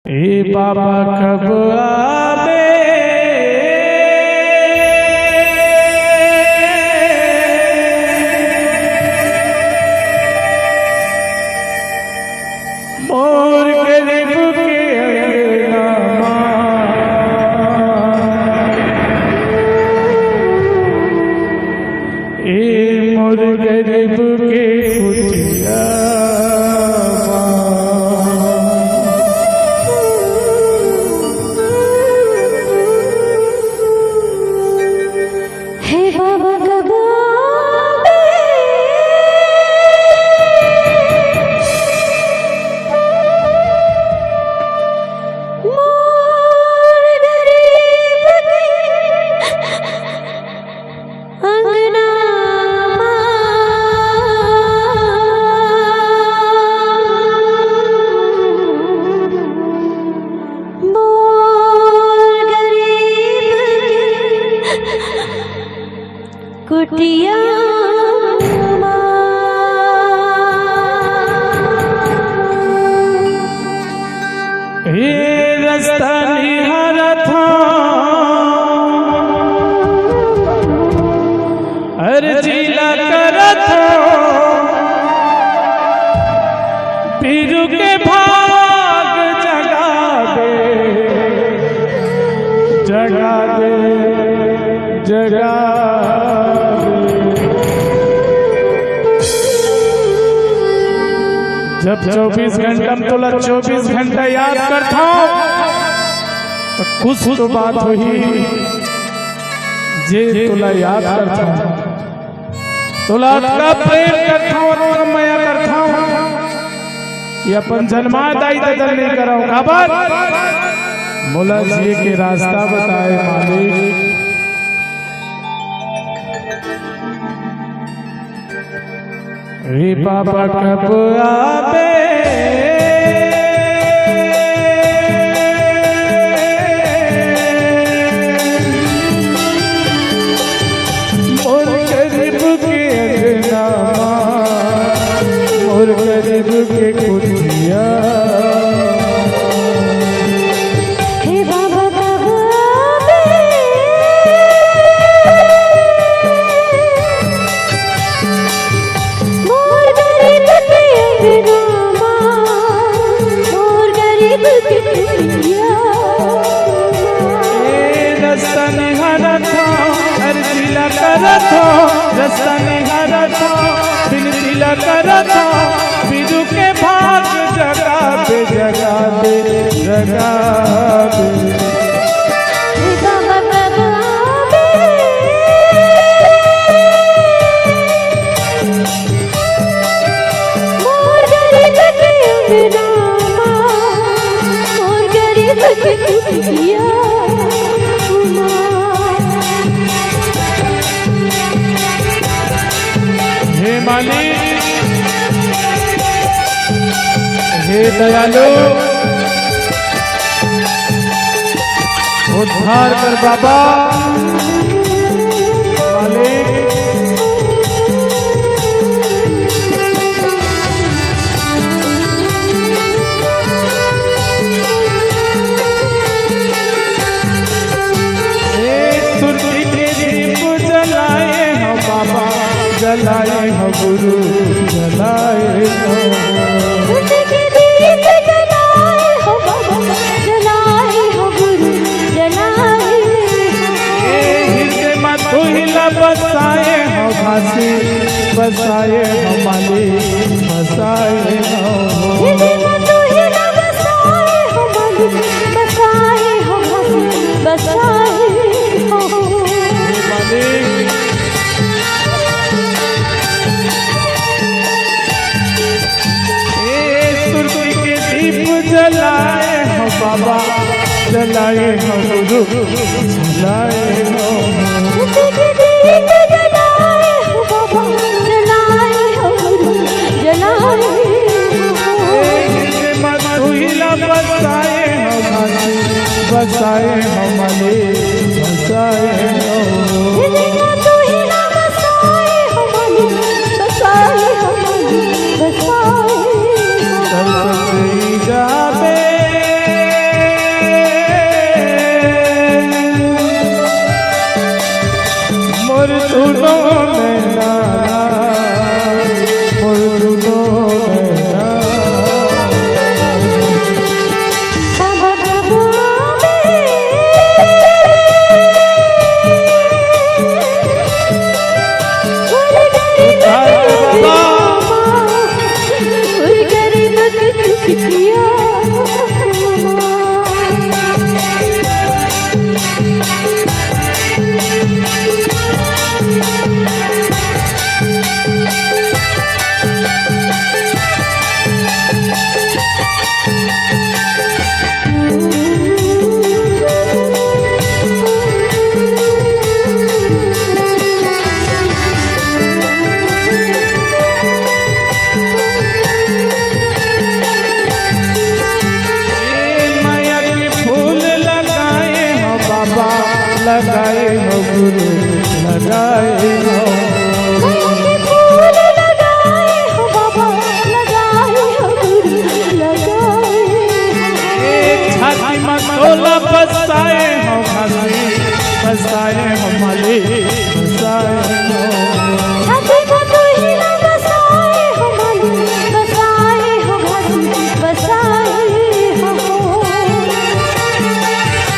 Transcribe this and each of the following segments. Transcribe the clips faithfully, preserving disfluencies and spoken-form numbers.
ए बाबा कब आबे? मोर गरीब के अंगना मा। ए मोर गरीब के कुटिया मा। हे बाबा कब आबे? मोर गरीब के अंगना मा। मोर गरीब के कुटिया मा। ए रस्ता निहारत हँव, अर्जी ला करत हँव, बीरू के भाग जगा दे, जगा दे, जगा दे। जब चौबीस घंटा म तोला चौबीस घंटा याद करथँव, त कुछ तो बात होही, जे तोला याद करथँव। तोला अतका प्रेम करथँव, अतका मया करथँव, ये अपन जन्मा दाई ददा ल नइ करँव। काबर? मोला जिए के रास्ता बताए मालिक। ए बाबा कब आबे? मोर गरीब के अंगना मा, मोर गरीब के कुटिया। हे बाबा कब आबे? मोर गरीब के अंगना मा, मोर गरीब के कुटिया। ए रस्ता निहारत हँव, अर्जी ला करत हँव, रस्ता निहारत हँव, बिनती ला करत हँव, बीरू के भाग जगा दे, जगा दे, जगा दे। मोर गरीब के अंगना मा, मोर गरीब के कुटिया मा। हे मालिक, हे दयालु, उद्धार कर बाबा, मालिक। ए सुरती के दीप जलाए हँव बाबा, जलाए हँव गुरु, जलाए हँव। सुरती के दीप जलाए हँव बाबा, जलाए बसाए हमारे, बसाए हो। बसाए हो। ए सुरती के दीप जलाए हो बाबा, जलाए हो गुरु, जलाए हो। सुरती के दीप जलाए हो बाबा, जलाए हो गुरु, जलाए हो। ए हिंद मथुरा बसाए हो भाई, बसाए हो मालिक, बसाए हो। मोर दुनो नैना, मोर दुनो नैना। ए माया के फूल लगाए हो बाबा, लगाए हो गुरु, लगाए हो। माया के फूल लगाए हो बाबा, लगाए हो गुरु, लगाए हो। ए छाती में तोला बसाए हो घासी, बसाए हो मालिक, बसाए हो। छाती में तोला बसाए हो मालिक, बसाए हो घासी, बसाए हो।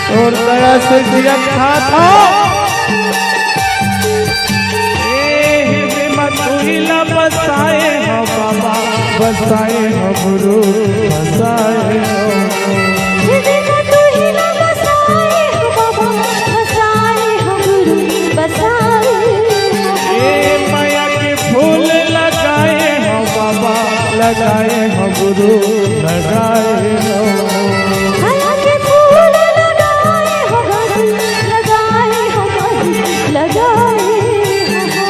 तोर दया से जियत खात हो। ए हिंद मथुरा बसाए हो बाबा, बसाए हो गुरु, बसाए हो। हिंद मथुरा बसाए हो बाबा, बसाए हो गुरु, बसाए हो। ए माया के फूल लगाए हो बाबा, लगाए हो गुरु, लगाए हो। माया के फूल लगाए हो गुरु, लगाए हो गुरु, लगाए हो।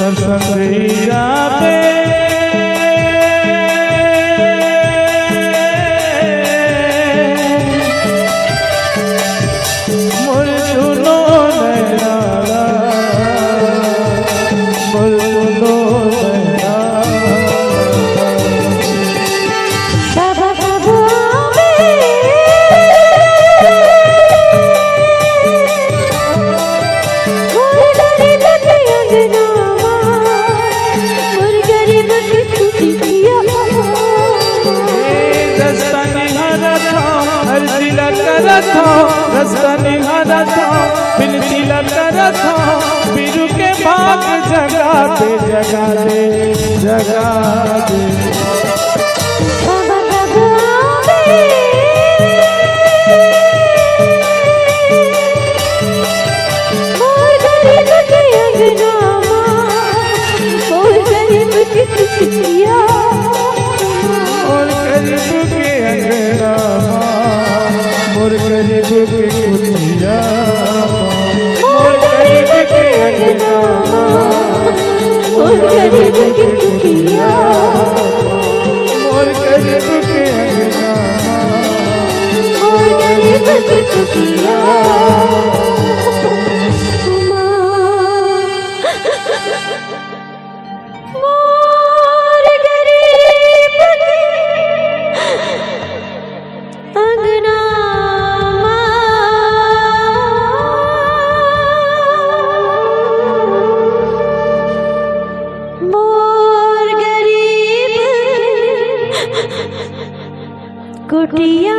दर्शन दे जाबे। मोर दुनो नैना, मोर दुनो नैना। बाबा, बाबा, मोर गरीब के अंगना मा, मोर गरीब के कुटिया। ए दस्तानी हरत हौं, अर्जी ला करत हौं, दस्तानी हरत हौं, बिनती ला करत हौं, बीरू के भाग जगा दे, जगा दे, जगा दे। बाबा, बाबा, मोर गरीब के अंगना मा, मोर गरीब के कुटिया। मोर गरीब के अंगना मा, मोर गरीब के कुटिया। मोर गरीब के अंगना मा, मोर गरीब के कुटिया। मोर गरीब के अंगना मा, मोर गरीब के कुटिया। मोर गरीब के अंगना मा, मोर गरीब के कुटिया।